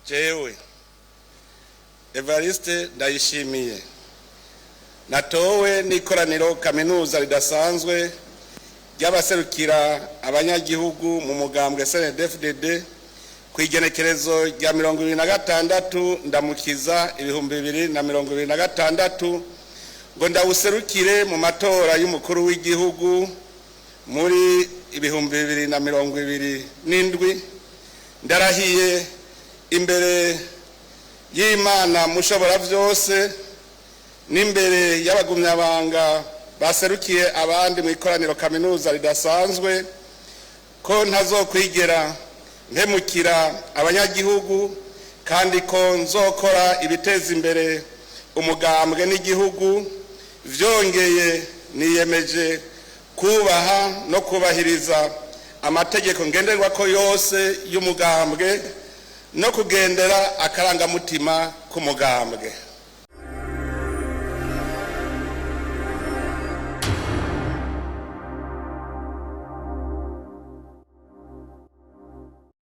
Jewe Evariste Ndayishimiye natowe n'ikoraniro kaminuza ridasanzwe ry'abaserukira abanyagihugu mu mugambwe CNDD-FDD ku igenekerezo rya 26 Ndamukiza 2026, ngo ndawuserukire mu matora y'umukuru w'igihugu muri 2027, ndarahiye imbere y'Imana mushobora byose n'imbere y'abagumyabanga baserukiye abandi mu ikoraniro kaminuza ridasanzwe ko ntazokwigera mpemukira abanyagihugu, kandi ko nzokora ibiteza imbere umugambwe n'igihugu. Vyongeye, niyemeje kubaha no kubahiriza amategeko ngenderwako yose y'umugambwe no kugendera akarangamutima k'umugambwe.